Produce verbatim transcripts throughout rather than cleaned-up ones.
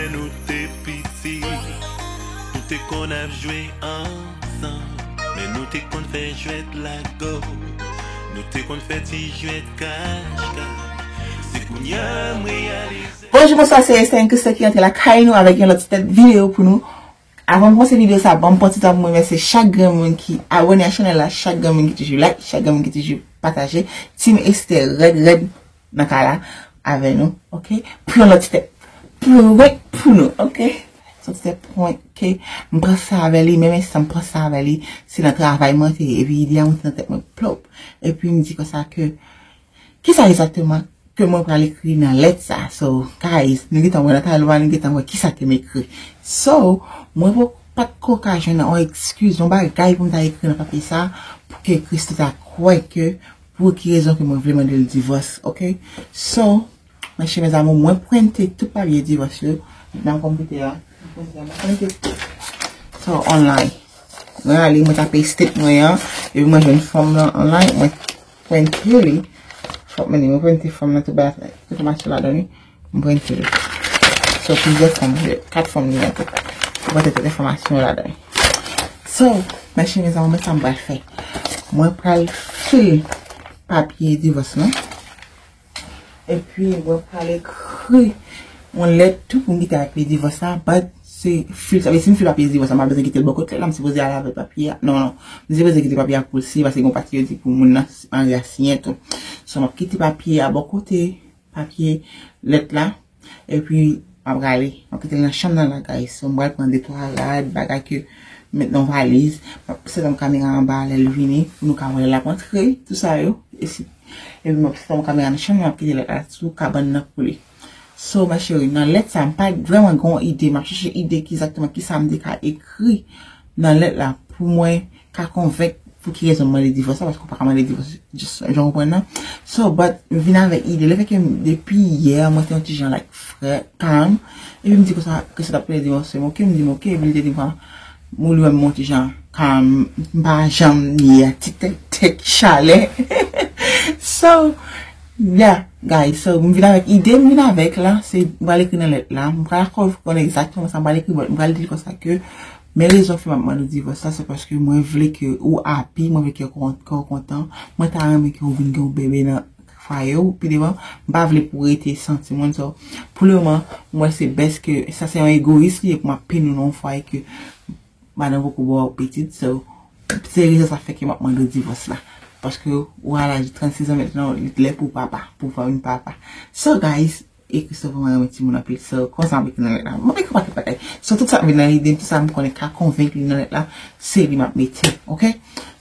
Nou te piti, nou te konn ap jwe ansanm, men nou te konn fè jwèt lago, nou te konn fè ti jwèt kach kach. Se kounye a m reyalize. Bonjou, bonswa, se Esther Christo ki antre lakay nou avèk yon lòt ti tèt videyo pou nou. Avan m kòmanse videyo sa, ban m pran ti tan pou m remèsye chak grenn moun ki abòne a chanèl la, chak grenn moun ki toujou like, chak grenn moun ki toujou pataje. Team Esther rèd rèd nan kay la avè nou, oke? Pran lòt ti tèt. Prank pou nou, oke? Sòti se prank, oke? M pran sa avè li, menm enstanm m pran sa avè li, se nan travay mwen te ye, epi ide a monte nan tèt mwen, plop. Epi m di konsa ke, kisa egzakteman ke mwen pral ekri nan lèt sa? So, guys, nou gentan wè nan tablo a, nou gentan wè kisa ke m ekri. So, mwen po, pa t ko ka jwenn yon ekskiz, yon bagay pou m ta ekri nan papye sa, pou ke Christo ta kwè ke pou ki rezon ke mwen vle mande l divòs, oke? So, mes chers mes amours, mwen prente tout papye divòs yo nan konpitè a. Mwen prente tout. So, online. Mwen ale, mwen tape state mwen an, epi mwen jwenn fòm nan online, mwen prente li. Fòm, mwen prente fòm nan tout bagay, tout enfòmasyon ladan li. Mwen prente li. So, plizyè fòm, kat fòm li an tou. Mwen prente tout enfòmasyon ladan li. So, mes chers mes amours, men sa m pral fè. Mwen pral fil papye divòs lan. Epi mwen pral ekri yon lèt tou pou m kite papye divòs la, but se fil, sa vle si m fil papye divòs la, m pa bezwen kite l bò kote la, m sipoze ale avèk papye a. Non, non, m sipoze kite papye a pou l siyen, paske gen yon pati yo di pou moun nan mari a siyen tou. So, m ap kite papye a bò kote, papye lèt la, epi m ap rale. M ap kite l nan chanm nan la, guys. So, m pral pran de twa rad, bagay ke m met nan valiz. M ap set yon kamera anba lè l vini, pou nou ka wè lè l ap antre, tout sa yo. E si Epi m ap fè yon kamera nan chanm, m ap kite lèt la sou kabann nan pou li. So, ma chérie, nan lèt sa, m pa vrèman gen yon ide. M ap chèche ide ki egzakteman kisa m te ka ekri nan lèt la pou mwen ka konvenk pou ki rezon m mande divòs la, paske w pa ka mande divòs just jan w pran nan. So, but, m vin avèk ide. Lefètke depi yè, mwen te yon ti jan, like, frè, kalm. Epi m di konsa, ke sa t ap plede divòse m, oke, m di m oke, epi li te di m konsa, m li wè m yon ti jan kalm, m pa janm ye a ti tèt, tèt chalè. So, yeah, guys, so, m vin avèk ide, m vin avèk la, se, m pral ekri nan lèt la, m pral akò konnen egzakteman sa m pral ekri, but m pral di l konsa ke, men rezon fè m ap mande w divòs la, se paske mwen vle ke ou happy, mwen vle ke w kon-, ke w kontan, mwen ta renmen ke w vin gen yon bebe nan fwaye w, pi devan, m pa vle pou w rete san timoun, so, pou le moman, m wè se bèst ke, sa se yon egoyis li ye pou m ap peni w nan yon fwaye ke madanm poko ba w pitit, so, se rezon sa fè ke m ap mande w divòs la. Paske ou a laj trannsizan mentnan, li lè pou w papa, pou w vin papa. So, guys, e Christo vrèman renmen timoun anpil, so, konsa m ekri nan lèt la. M ap ekri pakèt bagay. So, tout sa k vin nan lide m, tout sa m konnen ka konvenk li nan lèt la, se li m ap mete, oke?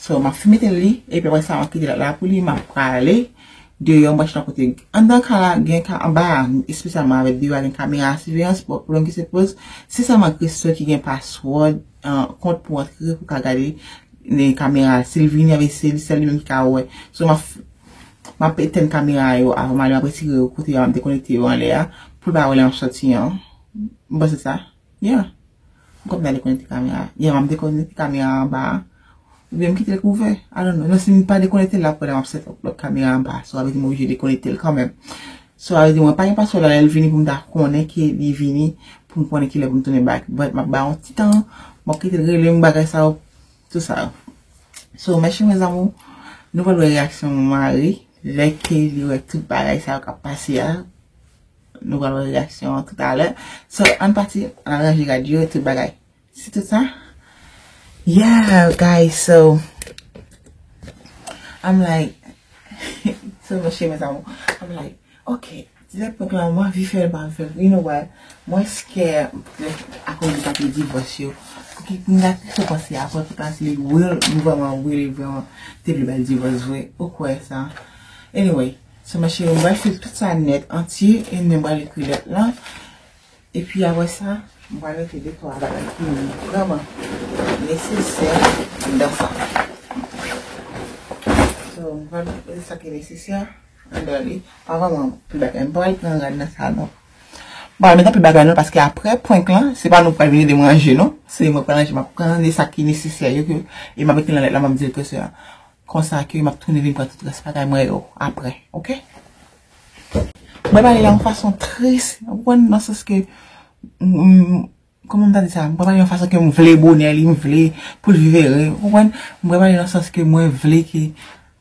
So, m ap fin mete li, epi apre sa, m ap kite lèt la pou li, m ap prale. Deyò, m pral chita kote anndan kay la, gen ka-, anba a, espesyalman avèk deyò a, gen kamera siveyans, bon, pwoblèm ki se poze, se sèlman Christo ki gen password, an, kont pou antre, pou ka gade, nan kamera, si l vini avèk se li, sèl li menm ki ka wè. So, m ap, m ap etèn kamera yo avan m ale, m ap retire yo kote yo, m ap dekonekte yo anlè a, pou l pa wè lè m ap sòti an. M panse sa. Yeah. M konn ta dekonekte kamera. Yeah, m ap dekonekte kamera anba a. Oubyen m kite l k ouvè. I don't know. Non, si m pa dekonekte l, l ap wè lè m ap set up lòt kamera anba a. So, sa vle di m oblije dekonekte l kanmenm. So, sa vle di mwen pa gen password la, lè l vini pou m ta konnen ke li vini, pou m konnen kilè pou m tounen back. But m ap ba yon ti tan, m ap kite l rele m, bagay sa yo, tout sa yo. So, mes chers mes amours, nou pral wè reyaksyon mon mari, lè ke li wè tout bagay sa yo k ap pase a. Nou pral wè reyaksyon an toutalè. So, ann pati, ann al ranje rad yo, tout bagay. Se tout sa? Yeah, guys, so, I'm like, so, mes chers mes amours, I'm like, ok, ti tèt prank lan, mwen anvi fè l, pa anvi fè l. You know what? Mwen scare akoz de papye divòs yo. Pou ki, pou m ta tou panse apre, pou ta se real, nou vrèman real, vrèman te vle bay divòs vre. Ou kwè sa? Anyway, so, mes chers, mwen pral fè tout sa nèt, antye, e mwen pral ekri lèt lan. Epi apre sa, m pral mete de twa bagay ki vrèman nesesè anndan sa. So, m pral mete sa ki nesesè anndan li. Pa vrèman anpil bagay. M pa pral pran rad nan sa non. M pa pral met anpil bagay non, paske apre prank lan, se pa nou k pral vin ede m ranje non. Se mwen k pral ranje, m ap pran de sa ki nesesè yo ke, e m ap ekri nan lèt la, m ap di l ke se konsa ke m ap tounen vin pran tout rès bagay mwen yo apre, oke? Mwen pale la yon fason tris, ou konprann, nan sans ke m, m, kòman m ta di sa? M prepare yon fason ke m vle bonè li, m vle pou l viv ere. Ou konprann? M prepare nan sans ke mwen vle ke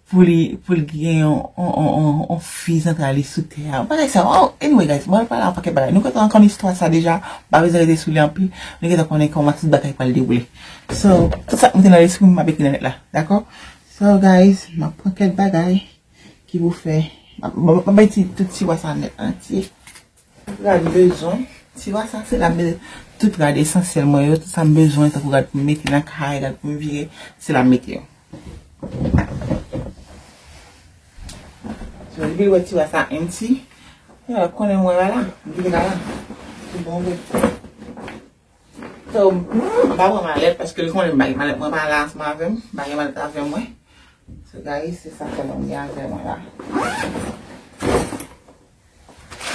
pou li, pou l gen yon, yon, yon, yon, yon fi zantray li sou tè a. Bagay sa, oh, anyway, guys, mwen pale yon pakèt bagay. Nou gentan konn istwa sa deja, m pa bezwen rete sou li anpil. Nou gentan konnen kòman tout bagay pral dewoule. So, tout sa k mete nan lespri m, m ap ekri nan nèt la, dakò? So, guys, m ap pran kèk bagay ki pou fè. M ap, m ap, m ap bay ti, tout tiwa sa nèt antye. Rad bezwen. Tiwa sa se la m mete tout rad esansyèl mwen yo, tout sa m bezwen, tankou rad pou m mete nan kay, rad pou m vire, se la m mete yo. So, depi l wè tiwa sa empty, yo ap konnen mwen pa la, m kite la la. Se bon vre. So, m pa pran malèt, paske li konnen m pa gen malèt, mwen pa la ansanm avè m, m pa gen malèt avè mwen. So, guys, se sa sèlman m gen avè mwen la.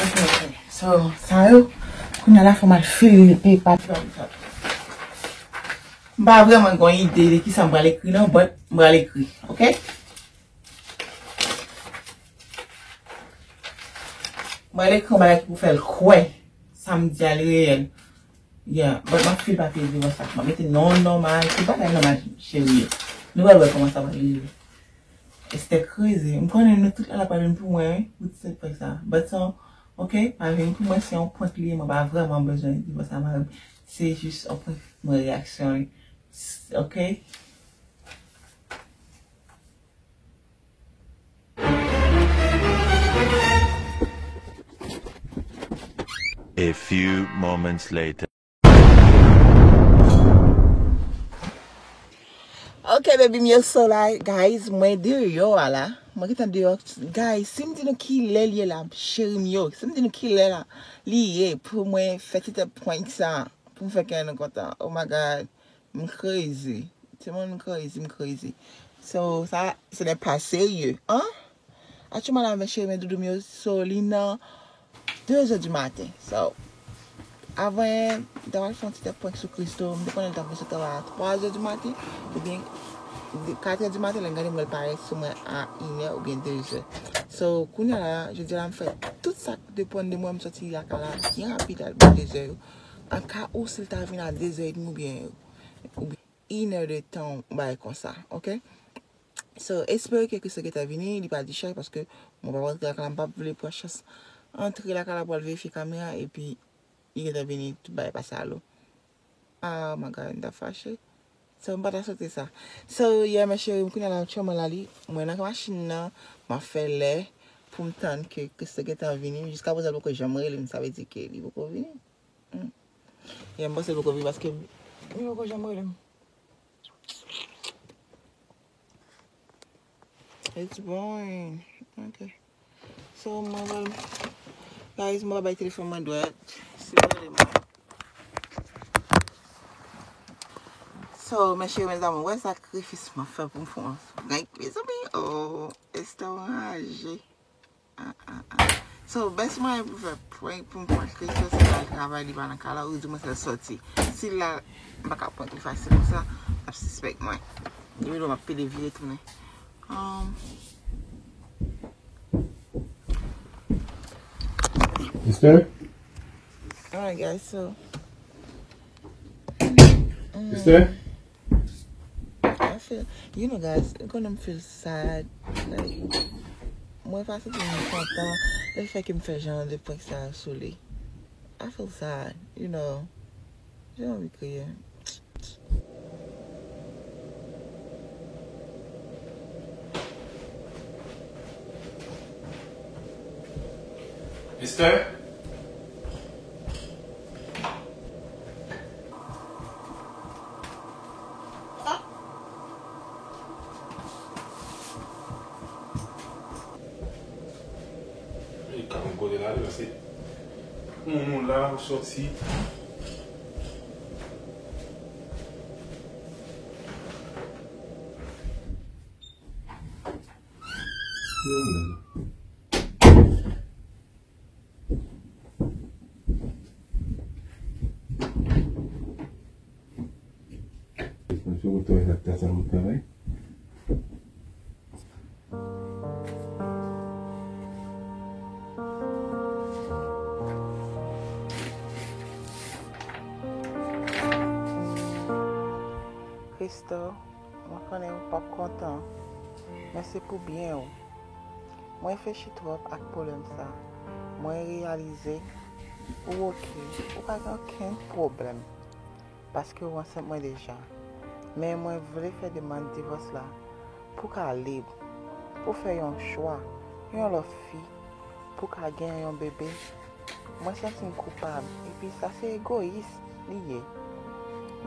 Ok, ok. So, sa yo, kounye a la fò m al file papi. M pa vrèman gen yon ide de kisa m pral ekri non, but m pral ekri, ok? M pral ekri yon bagay ki pou fè l kwè sa m di a li reyèl. Yeah, but m ap file papye diwòs la. M ap mete non nòmal, tout bagay nòmal, cheri. Nou pral wè kòman sa pral rive. Esther crazy. M konnen nou tout la, l ap vin pou mwen, wi, pou ti prank sa. But son, ok, pa vin pou mwen, se yon prank li ye, mwen pa vrèman bezwen diwòs a mari m. Se jis yon prank, mwen reyaksyon li. S-, ok? A few moments later. Ok, baby m yo, so la, guys, mwen deyò a la. Mwen gentan deyò. Guys, si m di nou kilè li ye la, cheri m yo, si m di nou kilè la li ye pou mwen fè ti tèt prank sa, pou m fè kè nou kontan. Oh my God, m crazy. Timoun, m crazy, m crazy. So, sa, ce n'est pas sérieux, hein? Aktyèlman la, mèt cheri, men doudou m yo, so, li nan de zè di maten. So, avan, m ta pral fè yon ti tèt prank sou Christo. M te konnen l t ap vin sot travay a twa zè di maten, oubyen de, kat è di maten, lè m gade m wè l parèt sou mwen a inè oubyen de zè. So, kounye a la, jodi a la, m fè tout sa k depann de mwen, m sòti lakay la byen rapid al bò de zè yo. An ka ou, si l ta vin a de zè edmi oubyen, oubyen inè de tan, yon bagay konsa, ok? So, espere ke Christo gentan vini, li pa di chay paske mwen pa rantre lakay la, m pa vle pran chans antre lakay la pou al verifye kamera, epi li gentan vini, tout bagay pase a lo. Ah, my God, m ta fache. So, m pa ta swete sa. So, yeah, mes chéris, m kounye a la, aktyèlman la, li, mwen nan machin nan, m ap fè lè pou m tann ke Christo gentan vini. Jiskaprezan, l poko janm rele m, sa vle di ke li poko vini. Hmm. Yeah, m panse l poko vini paske li poko janm rele m. It's boring. Ok. So, mwen pral, guys, mwen pral bay telefòn mwen dwèt. Si w rele mwen. So, mes chéris, mes amours, wè sakrifis mwen fè pou m fè yon prank, mezanmi. Oh, Esther anraje. Ah, ah, ah. So, best mwayen pou fè prank, pou m prank Christo, se al travay, li pa nan kay la, ou di mwen se l sòti. Si l la, m pa ka prank li fasil konsa, l ap sispèk mwen. Depi lè m ap pede vire tounen. Um, Esther? Alright, guys, so. Mm. Esther? I feel, you know, guys, m konnen m feel sad. Like, mwen pa santi m kontan lefètke m fè jan de prank sa sou li. I feel sad, you know. Jan m anvi kriye. Esther? Li ka yon kote la, li pase. Moun, moun la, ou sòti. Sister, mwen konnen ou p ap kontan, men se pou byen w. Mwen reflechi twòp ak pwoblèm sa. Mwen reyalize ou oke, ou pa gen okenn pwoblèm, paske ou ansent mwen deja. Men mwen vle fè demann divòs la pou w ka lib, pou w fè yon chwa, yon lòt fi, pou w ka gen yon bebe. Mwen santi m koupab, epi sa se egoyis li ye.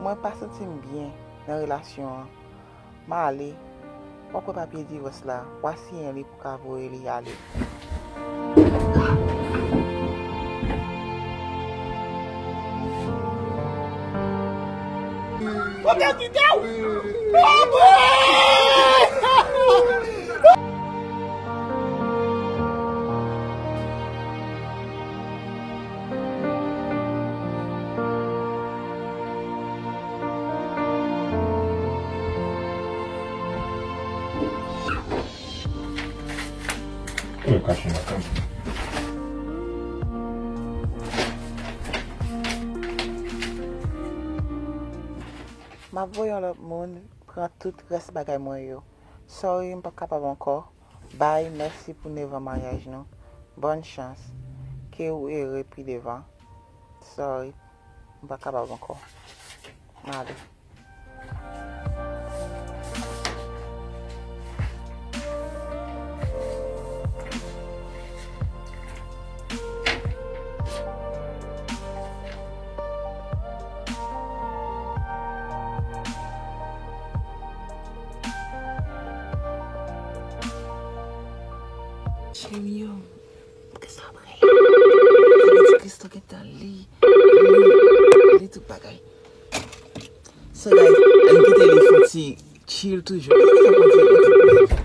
Mwen pa santi m byen nan relasyon an. M ale, w ap wè papye divòs la, w a siyen li pou w ka voye li ale. Ou te kite w! Mwen kache nan kay. M ap voye yon lòt moun pran tout rès bagay mwen yo. Sorry, m p ap kapab ankò. Bye, mèsi pou nèf an maryaj nou. Bòn chans. Ke ou ere pi devan. Sorry, m pa kapab ankò. M ale. Cheri m yo, kisa w ap rele? Sa vle di Christo gentan li, li, li tout bagay. So guys, ann kite li fon ti chill toujou. Ann kite fon ti, fon ti break.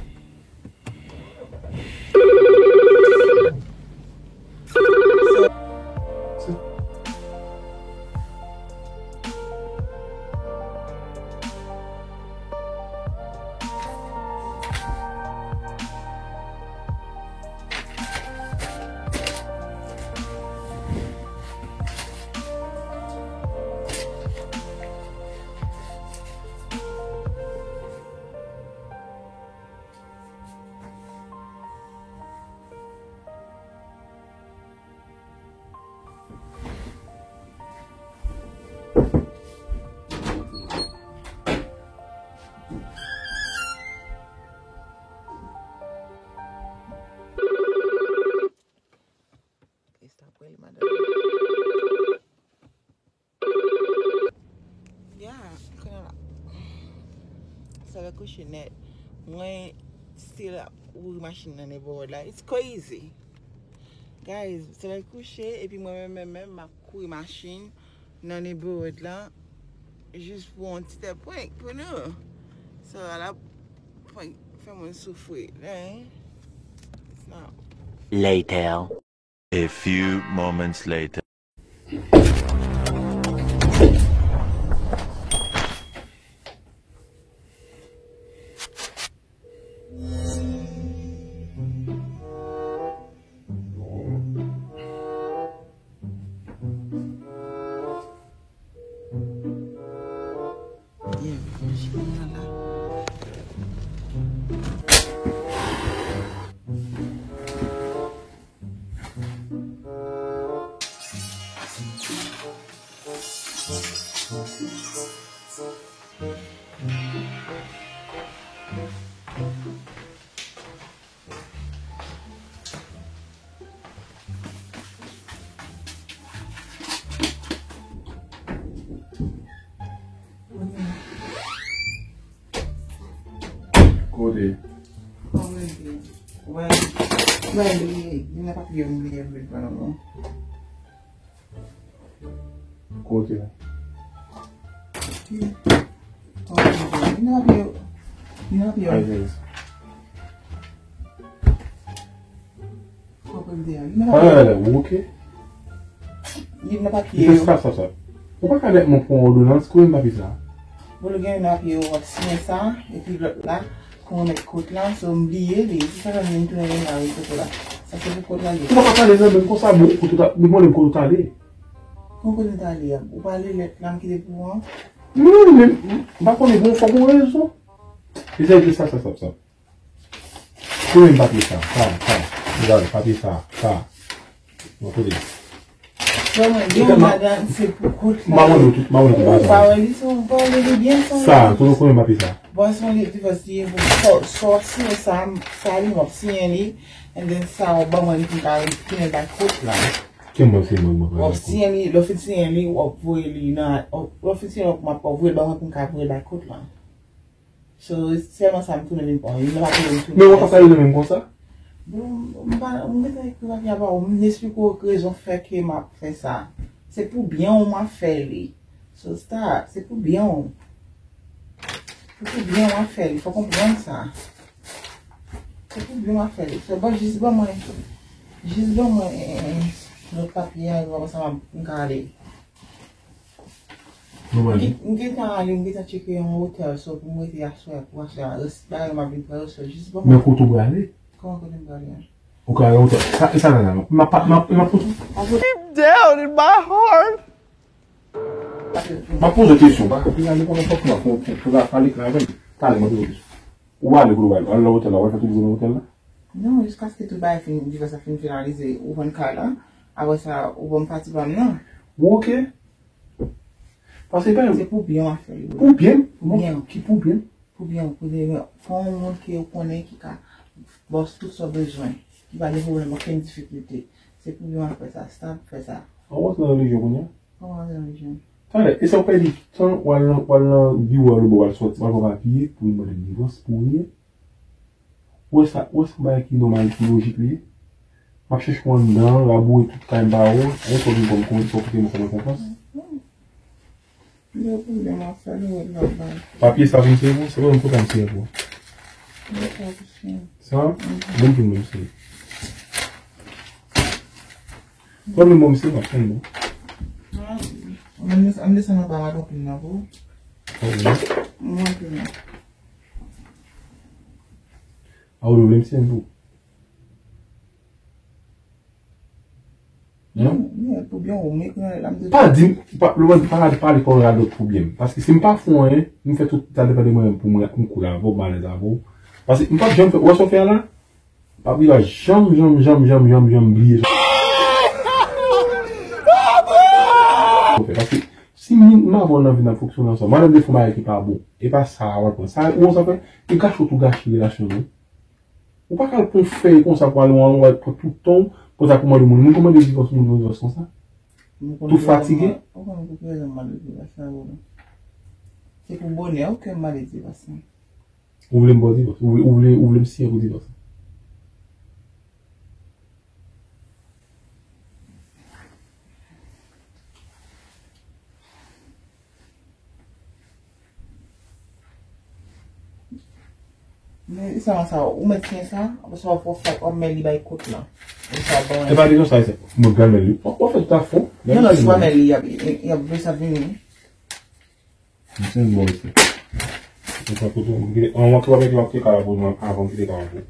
Christo ap rele madanm. Ya, kounye a la. Solèy kouche nèt. Mwen still ap kouri machin nan neighborhood la. It's crazy. Guys, solèy kouche, epi mwen menm, menm, menm, m ap kouri machin nan neighborhood la. Jis pou yon ti tè prank pou nou. So, ala prank fè moun soufri, hein? It's not. Later. A few moments later. Byen, manje m nan la. Kote? Kòman li ye? Wè, wè, li, li nan papye yo, m bliye vle pran non. Kote? Li nan papye yo. Li nan papye yo. Ay, guys. Konprann de a. Li nan papye yo. Ay, ay, ay, ok. Li nan papye yo. Li fè sa, sa, sa. Ou pa ka nèt mwen pran òdonans, kote m papye sa? Bon, li gen nan papye yo, w ap siyen sa, epi lòt la, pou remèt kot la, so m bliye li. Se sa fè m vin tounen vin la, wi, kot la. Sa se pou kot la, li. Ou pa ka pale nan menm konsa, bon, kote w ta, li mande m kote w t ale. Kon kote w t ale a? Ou pa li lèt la m kite pou ou an? Non, men m pa konnen, bon, fòk gon rezon. E sa, e sa, sa, sa, sa. Konnen m papye sa, sa, sa. Gade, papye sa, sa. Bon, kote. Bon, mwen, gen yon madanm, se pou kout la. Maman nou tout, maman nou tout. Ou pa wè li, se yon, ou pa wè li byen, se yon. Sa, kote w konnen m papye sa? Bon, se yon li, divòs li ye pou sò-, sòsye sa, sa li, w ap siyen li, and then sa, w ap ban mwen li pou m ka retounen bay kout la. Ki mwen se mwen, mwen, w ap siyen li, lè w fin siyen li, w ap voye li nan, w ap, lè w fin siyen li, w ap voye l ban mwen pou m ka voye l bay kout la. So, sèlman sa m tounen vin pran. Li pa tounen vin tounen. Men w pa ka rele menm konsa? Bon, m pa, m gentan ekri papye a ba ou, m esplike w rezon fè ke m ap fè sa. Se pou byen w m ap fè li. So, sa, se pou byen w. Se pou byen w m ap fè li. Fò w konprann sa. Se pou byen w m ap fè li. So, bon, jis ban mwen, jis ban mwen, eh, eh, eh, lòt papye a, epi apre sa, m ap, m ka ale. Nou manje? M gen, m gentan ale, m gentan tcheke yon otèl, so pou m rete aswè, pou aswè a, rès bagay yo m ap vin pran yo, so jis ban mwen. Men kote w prale? Kòman kote m prale a? Ou ka al otèl. Sa, e sa la la. M ap, m ap, m ap, m ap poze. Deep down in my heart. M ap poze kesyon, pa kote ale konnen fòk nou ap fè, fè, fè, fè pale klè avè m. Talè, m ap poze kesyon. Ou ale kote w prale? Al nan otèl la, w al fè tout jounen nan otèl la? Non, jiskaske tout bagay fin, divòs la fin finalize, ou vann kay la, apre sa, ou ban m pati pa m nan. Bon, oke. Paske pa. Se pou byen w ap fè li, wi. Pou byen m? Bon, byen. Ki pou byen m? Pou byen w, pou byen w. Fò yon moun ke w konnen ki ka ba w tout sa w bezwen, ki pa gen pwoblèm, okenn difikilte. Se pou byen w ap fè sa, stop fè sa. An w antre nan relijyon kounye a? An w antre nan relijyon. Talè, e sa w pèdi tan w al nan, w al nan biwo a lòtbò, w al sòti, w al pran papye pou vin mande m divòs, pou ryen? Ou wè sa, ou wè se yon bagay ki nòmal, ki lojik li ye? M ap chèche w anndan, raboure tout kay m pa wè w, apre sa w vin pran m konn, sa w kite m kòm rekonpans. Yo pwoblèm ap fè nou wè lòt bagay. Papye sa vin sere pou ou? Se pa menm pwogram sere pou ou? Yo pa pou sere. Sa? Mhm. Menm pou mwen sere. Pwoblèm bon, misye, m ap tann nou. Ah, ann desann anba, m ap anpil nan pou ou. Pwoblèm. M anpil nan. A ou vle m siyen pou? Non? Non, non, pou byen ou, m ekri nan lèt la, m te. Pa di m, pa, Lowens, pa pale, pale pa radòt pou byen m. Paske si m pa fè w anyen, m fè tout sa depann de mwen menm pou mwen, m cool avè w, m alèz avè w. Paske m p ap janm fè, ou wè sa w fè a la? Papye a janm, janm, janm, janm, janm, janm bliye sa. Paske si m, m avè w nan vi n ap fonksyone ansanm, madanm te fè yon bagay ki pa bon, e pa sa a w al pran. Sa, ou wè sa w fè? E gache w tou gache relasyon nou. Ou pa ka al pran fèy konsa pou al, ou al pran tout tan w, konsa pou mande moun. Moun konn mande divòs, moun pran divòs konsa. Tou fatige. Ou konn pou ki rezon m mande divòs la pou ou? Se pou bonè w ke m mande divòs la. Ou vle m ba w divòs? Ou vle, ou vle, ou vle m siyen pou divòs? Men, sa, sa, ou mèt siyen sa, apre sa, w ap fè, w ap mèt li bay kout lan. Apre sa, w ap ban. E pa di konsa, se mwen k pral mèt li. W ap fè tout a fon. Non, non, se pa mèt li, y ap, y ap, y ap vle sa vini. M se yon bon mesye. M pran kote m kite, an, w ap mèt li, w ap kite kay la pou mwen, avan m kite kay la pou ou.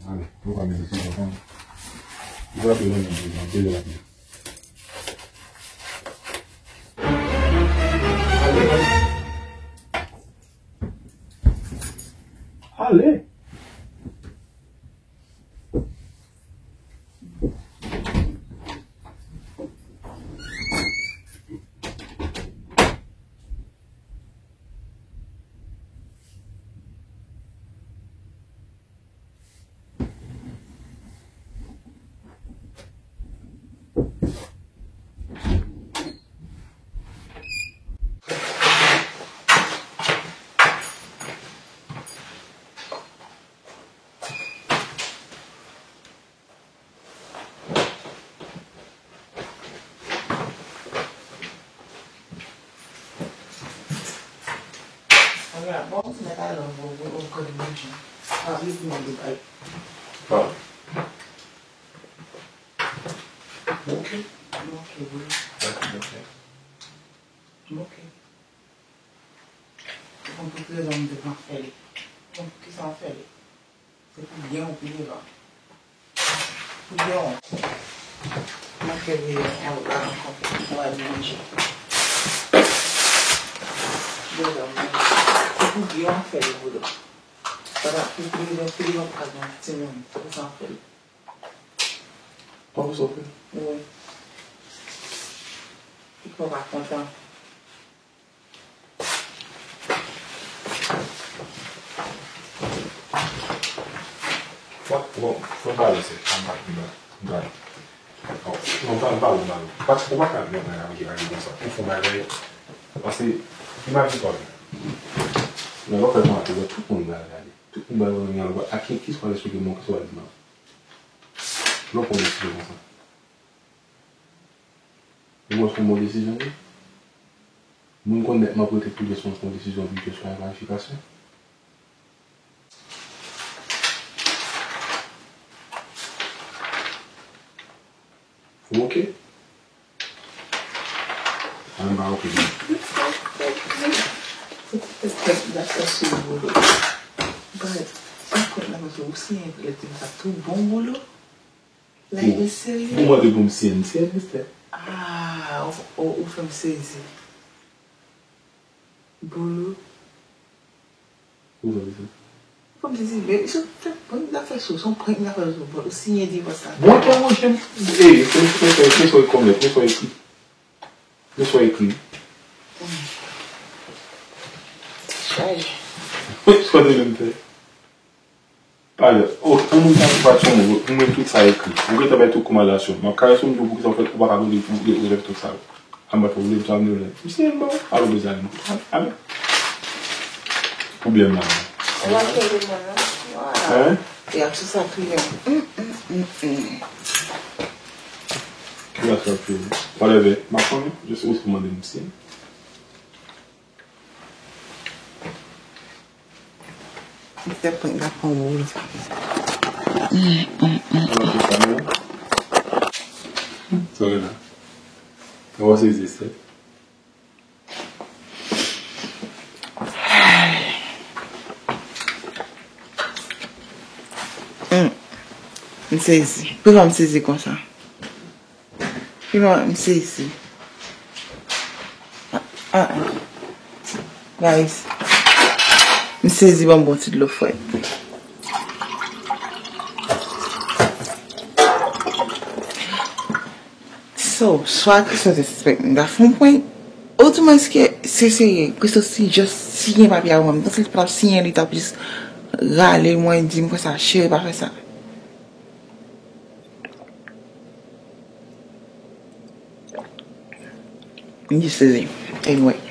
Ale, nou pa mete sou kontan. Ou pa bezwen mete sou kontan, bezwen la. Ale. Alright, bon, se mèt alò, bon, bon, bon, konnen manje. Pa bliye pou mwen de bay. Pa. Ok. Ok, bro. Ok, ok. Ok. Ou konn pou ki rezon m te pran fè li. Ou konn pou ki sa m fè li. Epi byen ou pile la. Byen. Mwen fè veye yon la ankò. Mwen al manje. Byen, mwen manje. Epi byen ou fè le boulot. Sa va, li pile, li pile yon kaz yon timoun. Se pou sa ou fè l. Ou pou sa w fè? Wi. Li fè w pa kontan. Bon, bon, fò m pale, se, m pa, m pa, m pa, non, m pa, m pa, m pa, ou pa ka vin nan bagay konsa. Ou fè yon bagay, paske, imajine twa, nan lè w fè konsa, tout moun va gade. Tout moun va gade, a ki, ki sa w al esplike mwen, ki sa w al di mwen? Lè w pran desizyon konsa. Ou wè se yon bon desizyon, wi. Moun konn nèt m ap rete tou lè se yon desizyon bidjè sou planifikasyon. Ou oke? An ba oke. Dakò, se bolo. But, pa kont la, paske ou se yon lèt sa tou bon bolo. Like, serye? Ou mande pou m siyen, m siyen, sister. Ah, ou, ou, ou fè m sezi. Bolo. Ou fè m sezi. Ou fè m sezi, men, se yon prank, prank la fè sou, se yon prank la fè sou, bolo. Ou siyen divòs la. Bon, tè, monchè, ey, se, se, se, se, se, kòmèt, se, se, ekri. Se, se, ekri. Chaje. Se, se, menm fè. Alò, o, yon moun ka sou pat yon moun, ou mwen tout sa ekri. Ou gentan bay tout kòmandasyon. M ap karese w, m di w poukisa w fè, ou pa ka rele, ou rele tout sa yo. An ba fè w rele tout sa, m rele. Misye, m ba w. Alo, mezanmi. Alo. Pwoblèm la. Ou pa rele mwen, non? Hein? E ap sou sa kriye. Mm, mm, mm, mm. Ki la sa kriye? Whatever. M ap konnen, je sais où se kòmande misye. Li fè prank la pran wou. Sorry la. Mwen sezi, se. Mm. M sezi. Poukisa m sezi konsa? Pi lwen, m sezi. Ah, ah, ah. Guys, m sezi, ban m bon ti dlo frèt. So, swa Christos te sispèk m ta fè yon prank, otomatikman, se serye, Christos te just siyen papye a pou mwen. M panse li pa t ap siyen, li t ap just rale mwen, di m konsa, cheri, pa fè sa. Li sezi. Anyway.